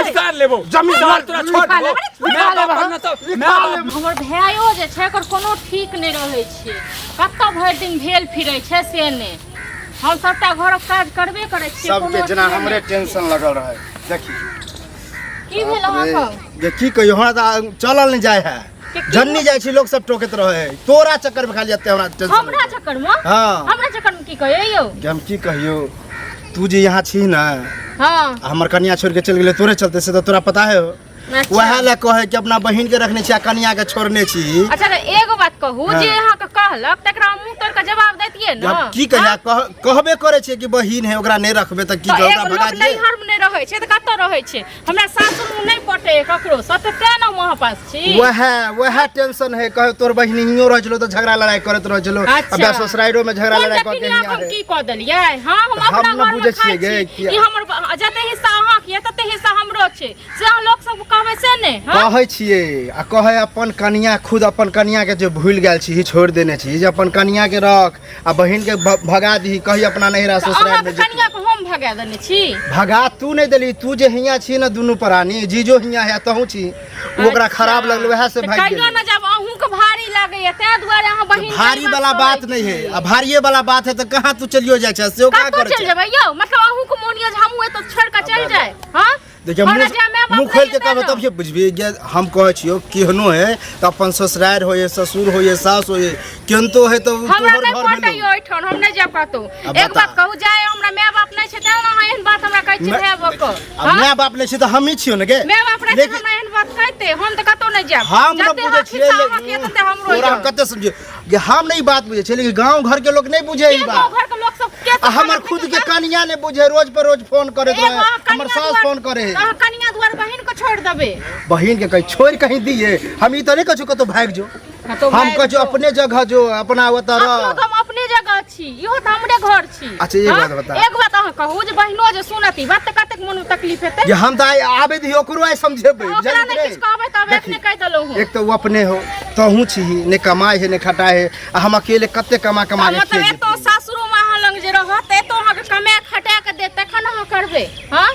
अधिकार लेबो। जमीन सार तोरा छोड़ लिखा देबो। लेब, माय बाप पर न तऽ माय बाप हमर भाइयो जे छै एकर कोनो ठीक नहि रहै छै। कतऽ भरि दिन भेल फिरै छै से नहि। हम सबटा घरक काज करबे करै छियै। सबके कोनो जेना अथिये हमरे नहि छै। टेंशन लगल रहै। देखी की भेल अहाँके? जे की कहियो, हमरा तऽ चलल नहि जाइ है। के की जन्नी जाइ छी, लोक सब टोकैत रहे है। तोरा चक्कर में खाली एते हमरा टेंशन हमरा लगल। चक्कर में? हाँ। हमरा चक्कर में की कहियो यौ? कि हम की कहियो, तू जे यहाँ छी ना, हाँ, आ हमर कनिया छोड़ के चलि गेलै तोरे चलते, से तऽ तोरा पता है हो। अच्छा। वएह लए कहै कि अपना बहिन के रखने छी आ कनिया के छोड़ने छी। अच्छा, तऽ एगो बात कहू, हाँ। जे अहाँके कहलक तकरा हम मुँह तोड़ के जवाब दैतियै ने? अब की कहिया कहबे करै छियै कि बहिन है, ओकरा नहि रखबे तऽ की तऽ ओकरा एगो भगा लोक दियै? नैहर में नहि रहै छै तऽ कतऽ रहै छै? हमरा सासुर में नहि पटै ककरो सँ, तऽ तें ने हम अहाँ पास छी। वएह वएह टेंशन है। कहे तोर बहिन हियो रहै छलो तऽ झगड़ा लड़ाई करैत रहै छलो, अच्छा। आ ससुराइरो में झगड़ा कोन लड़ाई कऽ के डफिनिया हियां हम है। की कऽ देलियै? हाँ, हम तऽ हम अपना न घर में बुझै खाइ छियै गे, छी। किया- ई हमर जते हिस्सा अहाँके यऽ तते हिस्सा हमरो छै, से अहाँ लोक सब कहबै से नहि? हाँ? कहै छियै आ कहै अपन कनिया, खुद अपन कनिया के जे भूलि गेल छी, छोड़ि देने छी, जे अपन कनिया के रख आ बहिन के भगा दही, कही अपना नैहरा तऽ ससुराल अहाँके में जेतै। कनिया के हम भगा देने छी? भगा तू नहि देली, तू जे हियाँ छी ने दुनू प्राणी, जीजो हियाँ है तहूँ छी, ओ ओकरा खराब लगल, वएह से तऽ भागि कहियो गेलै। ने जब अहूँके भारी लागैया तें दुआरे अहाँ बहिन के भारी ई बात वाला कहै बात नहि है। छी। आ भारिये वाला बात है तऽ कहाँ तू चलियो जाइ छै, सेहो कहाँ कतऽ करै चलि छै? जेबै यौ? मतलब अहूँके मोन यऽ जे हमहूँ एतऽ छोड़ि कऽ चलि जाय? हाँ, देखियौ, हमरा मुँह जे माय बाप मुँह खोलि के नहि कहबै हेतै तब जे बुझबी जे हम कहै छियौ, केहनो है तऽ अपन ससुरारि होइए, ससुर होइए, सास होइए, केहनतो है तऽ ओ हमरा तोहर नहि घर पटैयो भेलौ। ओहिठाम हम नहि जायब कतहु। आब एक बता। बात कहू, जाय हमरा माय बाप नहि छै तें ने अहाँ एहन बात हमरा कहै छी भाय भऽ कऽ? आब माय बाप नहि छै तऽ हमही छियौ ने गे। माय बाप रहतै लेकिन हमरा एहन बात कहते? हम तऽ कतहु नहि जायब। हम नहि जते बुझै अहाँ छियै खिस्सा लेकिन अहाँके यऽ तते हमरो तोरा हम यऽ। कते समझियौ जे हम नहि ई बात बुझै छियै, लेकिन गाँव घर के लोक नहि बुझै ई के बात। गाँव घर के लोक सब के आ हमर खुद के कनिया नहि बुझे, रोज पर रोज फोन करैत एगो रहे, अहाँ हमर कनिया सास दुआर- फोन करे है। अहाँ कनिया दुआर बहिन के छोड़ देबै? बहिन के कहीं छोड़ कहीं दिए? हम ई तऽ नहि कहै छियौ कतौ भागि जो। कतौ हम भागि कहै छियौ जो। अपने जगह जो, अपना ओतऽ अखनो रह। तऽ हम अपने जगह छी, इहो तऽ हमरे घर छी। अच्छा, एक हाँ? बात बता। एक बात अहाँ कहू जे बहिनो जे सुनत ई बात तऽ कतेक मन में तकलीफ हेतै? जे हम तऽ आइ आबे दिही, ओकरो आइ समझेबै। ओकरा बुझलिही नहि कि किछु कहबै तब देखी, एखने कहि देलहुँ हम। एक तऽ ओ अपने हो, तहूँ छीही, नहि कमाइ है नहि खटाइ है, आ हम अकेले कते कमा कमा के मतलब खिएबै? एतो सासुरो में अहाँ लग जे रहत, एतो अहाँके कमा खटा के देत तखन अहाँ करबै? हाँ,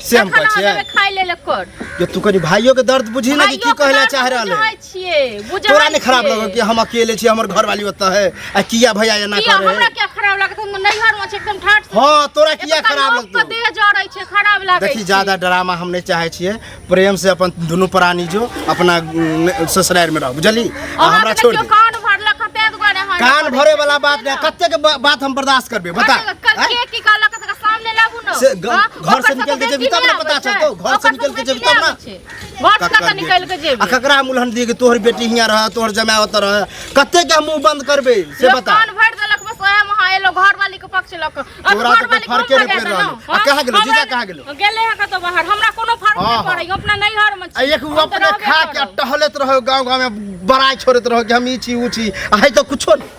से हम तखन कहै अहाँ छियै। देबै खाय लेल कर जे तू कनि भाइयो के दर्द बुझी ने कि की भाइयो के कहै ला दर्द चाह रहल है। बुझै छियै, बुझै तोरा नहि खराब छियै। लगल कि हम अकेले छी, हमर घरवाली ओतऽ है, आ किया भैया एना किया करे है? हमरा किया खराब लागत? हम नैहर में छै एकदम ठाठ से। हाँ, तोरा किया एतुका खराब लोक लगतौ? के देह जरै छै, खराब लागै देखी, छै। ज्यादा ड्रामा हम नहि चाहै छियै। प्रेम से अपन दुनू प्राणी जो अपना ससुरारि में रह, बुझली? आ अहाँ हमरा के छोड़ देखियौ दे। कान भरलक हँ, ताहि दुआरे अहाँ एना कान करै भरे छियै। वाला बात नहि, कतेक बात हम बर्दाश्त करबै बता? कते आँय? के की कहलक तकरा सामने लाबू ने। से हाँ? घर से ओकर निकल के सबके जेबी तब बेटी ने नहि पता आबै छै। चलतौ, घर से ओकर निकल के सबके जेबी बेटी तब नहि ने। आबै छै। घर से ककर कतऽ निकलि के बेटी? जेबी? आ ककरा हम उलहन दिए कि तोहर बेटी हियाँ रह, तोहर जमाय ओतऽ रह? कते के हम मुंह बंद करबै से लोक बता। कान भरि देलक, बस ओएह मे अहाँ एलहुँ घरवाली के पक्ष लऽ कऽ। और तोरा तऽ घरवाली कोई के हम फर्के नहि भगा पड़ि रहल देलहुँ, है। आ कहाँ गेलौ? हमरा जीजा कहाँ गेलौ? गेलै हँ कतौ बाहर। हमरा कोनो फर्क हाँ, नहि हाँ। पड़ैया, अपना नैहर मे आ छी। एक उ हम तऽ अपने रहबे खा के आ करब। टहलैत रहो, गाँव गाँव में बड़ाई छोड़ैत रहो कि हम ई छी ऊ छी, आ है तऽ कुछो नहि।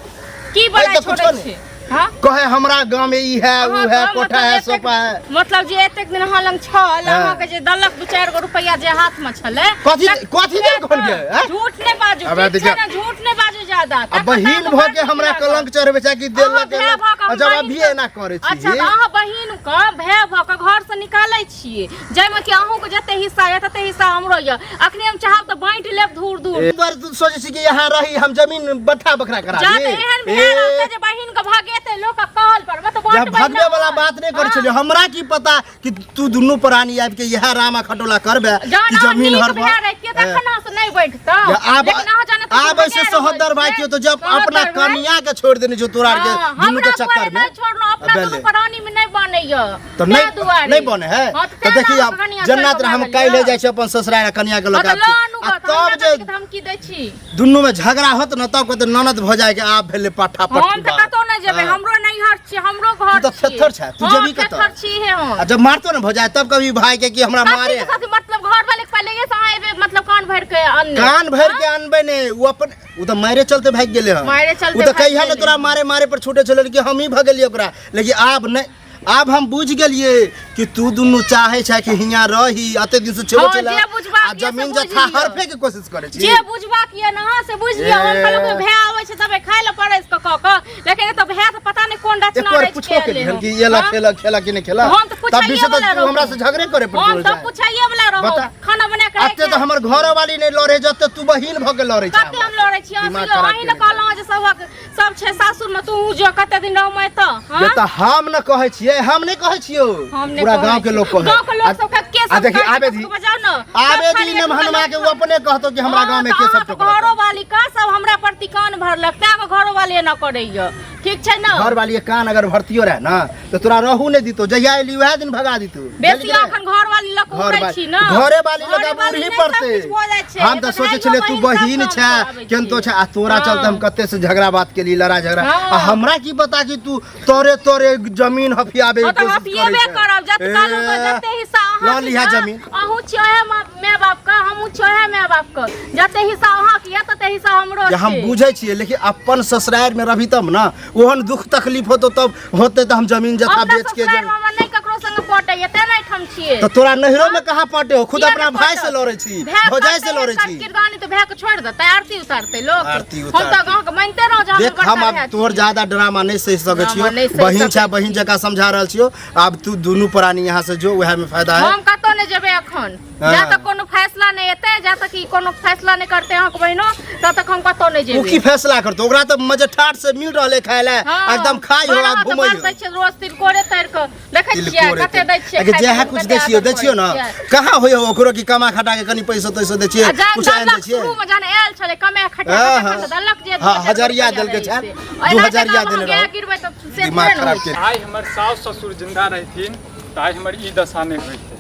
की है बड़ाई तऽ कुछो छोड़ै नहि। छी? हाँ? कहे हमरा गाँव में ई है ऊ अहाँ है, गाँव कोठा मतलब है, एतेक- सोफा है। मतलब जे एतेक दिन अहाँ लग छल, हाँ। अहाँके जे देलक दू चारि गो रुपैआ जे हाथ में छलै, कथी कथी देलक हन गे, आँय? झूठ नहि बाजू, अबे ठीक छै देखियौ। ने? झूठ नहि बाजू ज्यादा। आ तखन बहिन अहाँके भऽ बड़ के नीक हमरा लागत। कलंक चढ़बै छै कि अहाँ देलक भाय देलक, भऽ कऽ आ जब बहिन अभिये के- एना करै छी। अच्छा, तऽ अहाँ बहिन के भाय भऽ कऽ घर से निकालै छियै, जाहिमे कि अहूँके जते हिस्सा यऽ तते हिस्सा हमरो यऽ। अखने हम चाहब तऽ बाँटि लेब धूर धूर। एहि दुआरे तू सोचै छी कि यहाँ रही हम जमीन बट्ठा बखरा करा जा दी? तऽ एहन ए, भेल रहतै जे बहिन के भगेतै लोक कहल पर तऽ जब बाँटबै भगवे नहि। वाला बात नहि करै हाँ। छलियै, हमरा की पता कि तू दुनू प्राणी आबि के इएह रामा खटोला करबे जहन कि अहाँ जमीन नीक हर भए रहितियै तखन अहाँ से नहि बैठतहुँ। आब लेकिन अहाँ जहन एतऽ आब ऐसे भगा रहल सहोदर भाई छियै, के तो जब सहोदर अपना भाई। कनिया के छोड़ देने जो तोरा आर के हाँ, दुनू के हमरा चक्कर दुआरे में नहि छोड़लहुँ, अपना बेले। दुनू प्राणी में नहि बनैया। तऽ ताहि नहि दुआरे। नहि बने है। हाँ, तऽ तें देखी ने आब कनिया जन्नत छोड़ि कऽ हम भागल काल्हि यऽ। जाइ छी अपन ससुराल कनिया के लऽ हाँ, के तऽ लऽ आबै छी। आनू आ गऽ, तऽ हमरा तब जे कथी के हम की दै छी? दुनू में झगड़ा होत न तब कहते ननद भऽ जाए के आब भेलै पाठा हम पट्टी तऽ बात। कतौ नहि जेबै। हाँ। हमरो नैहर छी, हमरो घर तू तऽ छी। थेथर छै, तू हाँ, जेबही कतऽ? थेथर छी हे हम। आ जब मारतो न भऽ जाए तब कभी भाई के कि हमरा कथी मारे के है। कथी मतलब घर वाले के पहले ये से अहाँ एबै मतलब कान भरि के अनने? कान भरि के अनबै ने, ओ अपन ओ तऽ मारे चलते भागि गेलै हन। मारे चलते ओ तऽ भागि कहिया ने गेलै। तोरा मारे मारे पर छूटे छलै कि हम ही भगेलियै ओकरा, लेकिन आब नहि। आब हम बुझि गेलियै कि तू दुनू चाहे छै कि हियाँ रही, एते दिन से छेबो हाँ, छलै जे बुझबाक आ यऽ से जमीन बुझि जथा लिअ। हड़पे के कोशिश करै छी। जे बुझबाक ये न अहाँ से बुझि लिअ। हम कहलहुँ कि भाय आबै आबै छै तबे खाय लए परसि कऽ कऽ कऽ, लेकिन एतऽ भाय तऽ पता नहि कोन एक रचना बार रचि पूछो के के एलै हन हँ। कि एला हँ? खेलक खेलक कि नहि खेलक? हम तऽ तब भी से पूछैये तऽ वाला तू हमरा रहू। से झगड़े करे पर हम तुरल तऽ जाए। पूछैये वाला रहू बता। खाना बना के अते तऽ हमर घरो वाली नहि लड़े जते तू बहिन भऽ के लड़े छै। कते हम लड़ै छी अहाँ दिमाग से? खराब अहीं ने केने। कहलहुँ जे सबक सब छै सासुर में, तू जो कते दिन रहू एतऽ? जे हँ? तऽ हम न कहै छियै, हम नहि कहै छियौ, हम नहि पूरा कहै गांव के छी। लोग कहै। गाँव के लोग सब के के आ सब देखी कहै छै, आबे दी सबके बजाउ ने। आबे सब दी खाली ने हनुमा के, ओ अपने कहतो कि हमरा गांव में के सब टोकलक। घरो वाली का सब हमरा प्रति कान भरलक, तैं घरो वाली एना करैया। ठीक छै ने? घर वाली कान अगर भरतियो रहे ना तो तोरा रहू नहीं दीतो, जहिया एली वएह दिन भगा दीतो। बेसी अखन घर वाली लग घर उड़ै वाली छी ना, घरे वाली लग घरे आब वाली उड़ही नहि, सब पड़तै। किछु भऽ जाइ छै। हम तऽ एतऽ सोचै भाइयो छलियै तू बहिन बहिन सब छै काम कराबै केनतो छी। छै, आ तोरा हँ। चलते हम कते से झगड़ा बात केली, लड़ा झगड़ा। हँ। आ हमरा की पता कि तू तोरे तोरे जमीन हफियाबे हँ के तऽ कोशिश हफियेबे करै छै। करब जतका लोक ए, जते हिस्सा अहाँ लऽ लिहा जमीन। अहूँ छियै माय बाप के, हमहूँ छियै माय बाप के, जते हिस्सा अहाँके यऽ तते हिस्सा हमरो जे हम छै। बुझै छियै, लेकिन अपन ससुरारि में रही तब ना ओहन दुख तकलीफ होतो तब होते तऽ हम जमीन जथा अपना बेच के ससुरारि जमीन मे हमरा नहि ककरो संगे पटैया, तें ने एहिठाम छियै। तऽ तोरा नैहरो में कहाँ पटे हो? खुद किया अपना नहि भाई से पटत? लड़ै छी, भाय भौजाई से करतै लड़ै छी। किरदानी तऽ भाय के छोड़ि देतै, आरती उतारतै लोक। आरती हम तऽ उतारतै। अहाँके मानिते रहौं जे हम देख बड़का हम आब भाय तोहर छी। ज्यादा ड्रामा नहीं सहि सकै ड्रामा छियौ, नहि सहि बहिन सकै छै, बहिन जकाँ समझा रहल छियौ। आब तू दुनू प्राणी यहाँ से जो, वएह में फायदा है। हम कतौ नहि जेबै अखन, हाँ। जा तक कोनो फैसला नहि एतै, जा तक ई कोनो फैसला नहि करतै अहाँके बहिनो, तब तक हम कतौ नहि ओ की जेबै। फैसला करतौ? ओकरा तऽ मजेठाठ से मिल रहलै खाय लए, हाँ। एकदम खाइ हो आ बड़ा घुमै तऽ हो। दै छियै रोज तिलकोरे तरि कऽ, देखै छियै तिलकोरे कते दै छियै अगे खाइ जएह लए, कुछ कते दै छियौ, आदर दै छियौ करै ने छियै। कहाँ होइयो ओकरो कि कमा खटा के कनि पैसा तैसा दै छियै, आ जहन कुछ आनि दै देलक छियै। शुरू मे जहन आयल छलै कमे खटा हाँ, खटा हाँ। खटा देलक जे हाँ, 2000 हजरिया रुपैआ देलकै रहै छल, से। दू एना हजरिया जकाँ देने अहाँ रहौ। गिरबै तऽ से दिमाग थोड़े ने खराब होइ छै। के। आइ हमर साउस ससुर जिंदा रहिथिन तऽ आइ हमर ई दशा नहि होइतै।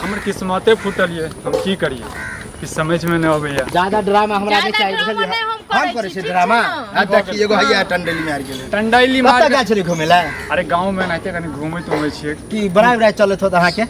हमर किस्मते फूटल ये, हम की करिए किछु समझमे नहि अबैया। ज्यादा ड्रामा हमरा नहि ज्यादा चाही, ड्रामा बुझलियै? नहि हम हम करै करै छी, छी ठीक ड्रामा। छै ने? आ देखी एगो हैया टंडेली मारि गेलै। टंडैली कतऽ मार गेल छलियै घुमै लए? अरे गाँव में एनाहिते कनि घूमैत उमै छियै। की बड़ाई बड़ाई चलैत होत अहाँके?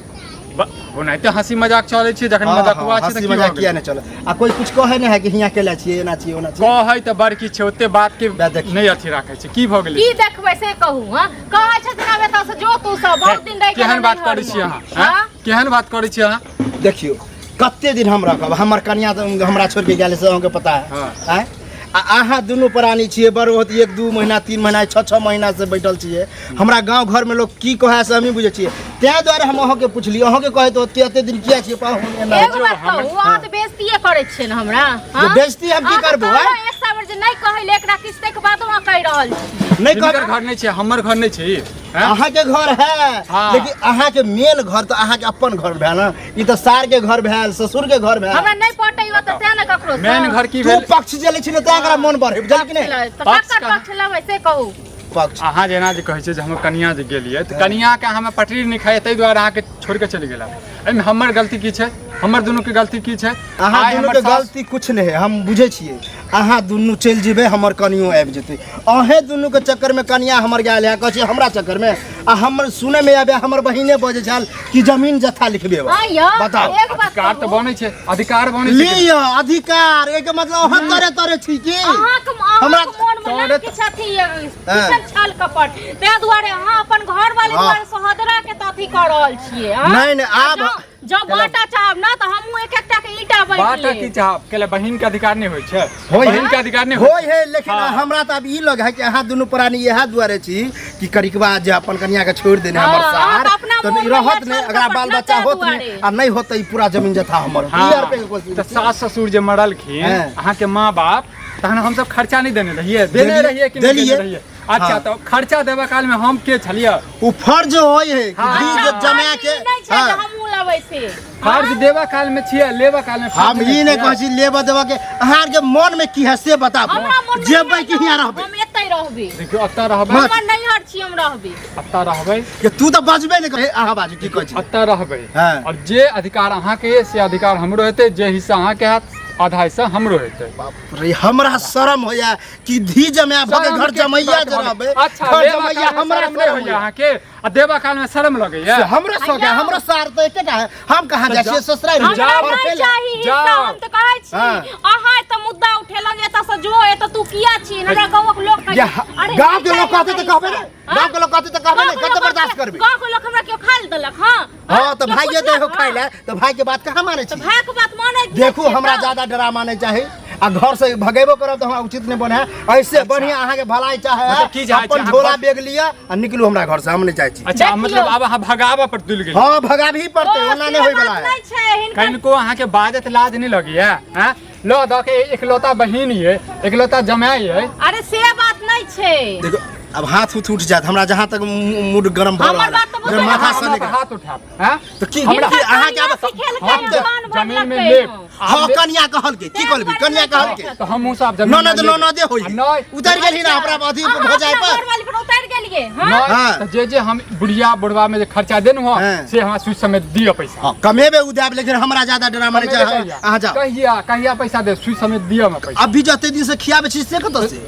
ओनाहिते हंसी मजाक चलै छै जखन हाँ, मजाकुआ हाँ, छै तऽ हंसी की मजाक भऽ किया गेलै? नहि चलत? आ कोई कुछ कहै नहि है कि हियाँ केला छियै, एना छियै, ओना छियै? कहै तऽ बड़ किछु छै, ओते बात के बे देखी। नहि अथी राखै छै। की भऽ गेलै? की देखबै से कहू? हँ, कहै छथिन आब एतऽ से जो तू सब बहुत दिन रहि केहन गेलै बात करै नैहरमे। छी अहाँ? हँ? हँ? केहन बात करै छी अहाँ? देखियौ कते दिन हम रखब, हमर कनिया तऽ हमरा छोड़ि के गेल से अहाँके पता है। हाँ। आँय? आ अहाँ दुनू प्राणी छियै, बड़ होत 1 2 महीना 3 महीना 6 6 महीना से बैठल छियै। हमरा गाँव घरमे लोक की कहै से हमही बुझै छियै, ताहि दुआरे हम अहाँके पुछली। अहाँके कहैत होत कि एते दिन किया छियै पाहुन एना? एगो बात कहू, अहाँ तऽ बेइज्जतीये करै छियै ने हमरा? जे हँ? बेइज्जती हम की अहाँ तऽ करबो, कहलहुँ आँय? एक साल जे नहि कहै ले एकरा किछु, ताहिके बादो अहाँ कहि रहल छी। नहि हिनकर कहब। घर नहि छै, हमर घर नहि छै ई, हैं? अहाँके घर है, हाँ। लेकिन अहाँके मेन घर तऽ अहाँके अपन घर भेल ने, ई तऽ सार के घर भेल, ससुर के घर भेल। हमरा नहि पटैयो तऽ तें ने ककरो सँ। मेन घर की तू भेल? पक्ष जे लै छी ने तैं एकरा मन बढ़े, बुझल कि नहि? तऽ पक्ष ककर कहाँ? पक्ष लेबै से कहू? पक्ष अहाँ जेना जे कहै छियै जे हमर कनिया जे गेलियै तऽ कनियाके अहाँमे पटरी नहि खाइए, ताहि दुआरे अहाँके छोड़ि कऽ चलि गेला। एहिमे हमर गलती की छै? हमर दुनूके गलती की छै? अहाँ आइ दुनू हमर के सास गलती कुछ नहि है, हम बुझै छियै। अहाँ दुनू चलि जेबै, हमर कनियो आबि जेतै। अहें दुनू के चक्कर में कनिया हमर गेल है, कहै छै हमरा चक्कर में। आ हमर सुनै में आबे हमर बहिने बजै छल कि जमीन जथा लिखबे। आँ यौ, बताओ। एक बात अधिकार तऽ कहू। बनै छै, अधिकार बनै छै। लिअ अधिकार, एहिके मतलब अहाँ तरे तरे छी की? अहाँके हमरा अहाँके मोन मे नहि तोरे- किछु अथी किछन छल कपट, ताहि दुआरे अहाँ अपन घर वाली हाँ। दुआरे सोहदरा के तऽ अथी कऽ रहल छियै। हाँ? नहि, नहि, आब- जँ बाँटा चाहब ने तऽ हमहूँ एक एकटा के ईटा बाँटि बाटा लेब। की चाहब? केले बहिन के अधिकार नहि होइ छै? होय है। बहिन के अधिकार नहि होइ होय है, लेकिन हाँ। हमरा तऽ आब ई लग है कि अहाँ दुनू प्राणी इएह दुआरे छी कि करिकबा जे अपन कनिया के छोड़ि देने हमर हाँ, सार अहाँ तऽ अपना तऽ मोन ई मे रहत छल नहि, अगरा कपट बाल ना बच्चा ताहि होत नहि दुआरे। आ नहि होत ई पूरा जमीन जथा हमर। हाँ। ई आर पे के कोशिश। तऽ सास ससुर जे मरलखिन हाँ। अहाँके माँ बाप, तहन हमसब खर्चा नहि देने रहियै? देने देलियै। रहियै कि नहि देने देलियै। रहियै? अच्छा हाँ। तऽ खर्चा देबऽ काल में हम के छलियै? ओ फर्ज होय है कि हाँ। बीज अच्छा, जमा फर्ज के ई नहि छै जे हाँ। हमहूँ लेबै से। फर्ज देबऽ काल में छियै, लेबऽ काल में फर्ज हम ई नहि छियै। कहै छी लेबऽ देबऽ के, अहाँ के मन में की है से बताबू। हमरा मन मे जेबै कि हियाँ रहबै? हम एतै रहबै। देखियौ एतऽ रहबै। हमर नैहर छी, हम रहबै। एतऽ रहबै। के तू तऽ बजबे नहि करे, अहाँ बाजू की कहै छी? एतऽ रहबै। हाँ। और जे अधिकार अहाँके ये से अधिकार हमरो हेतै, जे हिस्सा अहाँके हैत आधा हिस्सा हमरो हेतै। बाप रे, हमरा शरम होइया कि धी जमाय भऽ के शरम घर के जमैया बात जे भऽ गेल। रहबै, अच्छा, घर लेबा जमैया कालमे हमरा शरम नहि शरम होइया होइया। अहाँके, आ देबा कालमे शरम लगैया? से हमरो शौक है, हमरो सार तऽ एकेटा है, हम कहाँ जाइ छियै ससुरारि? हमरा जाउ, नहि फेर- चाही हिस्सा। जाउ। हम तऽ कहै छी हाँ। अहाँ एतऽ मुद्दा उठेलहुँ जे एतऽ से जो, एतऽ तू किया छी? हमरा गाँवक लोक कहै जे छै, अरे गाँव के नहि लोक चाही कहतै तऽ हमरा कहबै ने, हिस्सा। गाँव के लोक कहतै तऽ कहबै ने, गाँवके कते लोक बर्दाश्त करबै? गाँवके लोक हमरा केओ खाय लए देलक? हाँ हाँ तऽ केओ भाइये पुछलक? दै हो खाय लए, तऽ भाई के बात कहाँ मानै तऽ छी? भाइके बात मानै देखू छियै हमरा तऽ? ज्यादा ड्रामा नहि चाही। आ घर से भगेबो करब तऽ हमरा उचित नहि बने है। ऐसे बढ़िया अहाँके भलाई चाहे है मतलब की चाहै छी अपन अहाँ झोला घर- बैग लिअ आ निकलू हमरा घर से, हम नहि चाहै छी। अच्छा, देखियौ। मतलब आब अहाँ भगाबऽ पर तुलि गेलियै। हँ, भगाबही पड़तै, ओ, ओना से नहि होय वला बात है। नहि छै हिनकर। कनिको अहाँके बाजत लाज नहि लगैया? हैं, ल दऽ के एकलौता बहिन ये, एकलौता जमाय ये। अरे, से बात नहि छै। देखो, अब हाथ उठ उठ जायत हमरा, जहाँ तक मूड गरम भऽ हमर रहल बात तऽ है बुझै माथा नहि। से हमरा पर निकल हाथ उठाब? हैं? तऽ की हमरा- की अहाँके आब सिखेलकै, हम तऽ मान जमीन में भरलकै। लेब। हँ, कनिया कहलकै की कहलकै? कनिया कहलकै तऽ हमहूँ सब जमीन ननद में लेब। ननदे होई आ नहि उतर गेलही ना अपना अथी अहाँ भौजाइ अपना पर घरवाली पर उतारि गेलियै? हँ। नहि हाँ। तऽ जे जे हम बुढ़िया बुढ़वा में जे खर्चा देलहुँ हँ हाँ। से हमरा सूद समेत दिअ पैसा। हँ, कमेबे उ देब, लेकिन हमरा ज्यादा ड्रामा नहि चाही। कहिया? अहाँ जाओ। कहिया कहिया पैसा दे? सूद समेत दिअ हमरा पैसा। अभी जते दिन से खियाबै छी से कतऽ से?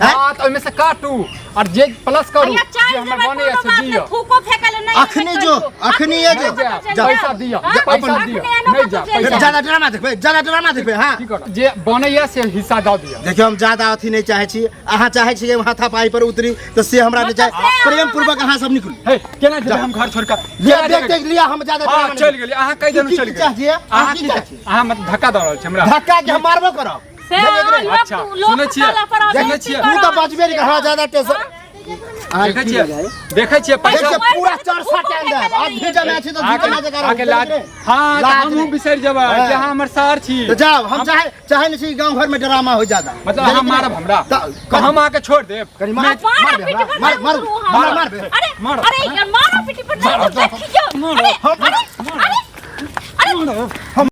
हैं? हाँ, तऽ ओहिमे से काटू और जे प्लस करू भैया, जे चलि हमर जेबै, बने कोनो से बात दिअ। नहि, थूको फेकै लए नहि अखनी एबै जो, कहियो। अखनी ये जो। नहि जायब, जाओ। पैसा दिअ, हाँ? पैसा अखने दिअ, एनो नहि कतौ जायब, चलि पैसा जायब। ज्यादा ड्रामा देखबै, ज्यादा ड्रामा देखबै? हाँ। की करब? जे बनैया से हिस्सा दऽ दिअ। देखियौ, हम ज्यादा अथी नहि चाहै छी। अहाँ चाहै छी जे हम हाथापाई पर उतरी, तऽ से हमरा नहि चाही। मतलब से प्रेम पूर्वक अहाँ सब निकलू। हे, केना जेबै हम घर छोड़ि कऽ? लिअ, केना देख जेबै? देख लिअ, हम ज्यादा हाँ, ड्रामा नहि। चलि गेलियै। अहाँ कहि देलहुँ की- चलि की चाहै गेलियै। छियै? अहाँ अहाँ की की चाहै चाहै छियै? अहाँ मतलब धक्का दऽ रहल छी हमरा? धक्का के हम मारबो करब। से अहाँ लोक अच्छा, लोक सुनै छियै? कहला पर अहाँ सुनै बेइज्जती छियै? तू तऽ कऽ रहल बजबे नहि कर, हमरा ज्यादा टेंशन। अहाँ देखै की छियै? लगाए? देखै छियै पैसा? देखियौ, पूरा चरसा टाइम देब। आब भी जमा छी तऽ अहाँके झूठे जगह अहाँके लाज, हाँ, तऽ लाज हमहूँ नहि। बिसरि जेबै हाँ। जे अहाँ हमर सार छी। तऽ जाउ, हम चाहे चाहे नहि छी गाँव घर में ड्रामा हो ज्यादा। मतलब अहाँ मारब हमरा? तऽ- तऽ हम अहाँके छोड़ि देब? कनि मार। मार मार पीठ पर मार नहीं मार उतरू हम। मार मार। अरे, मारो। अरे यार, मारो पीठ पर नहीं, देखियौ। अरे, अरे, अरे, अरे। हम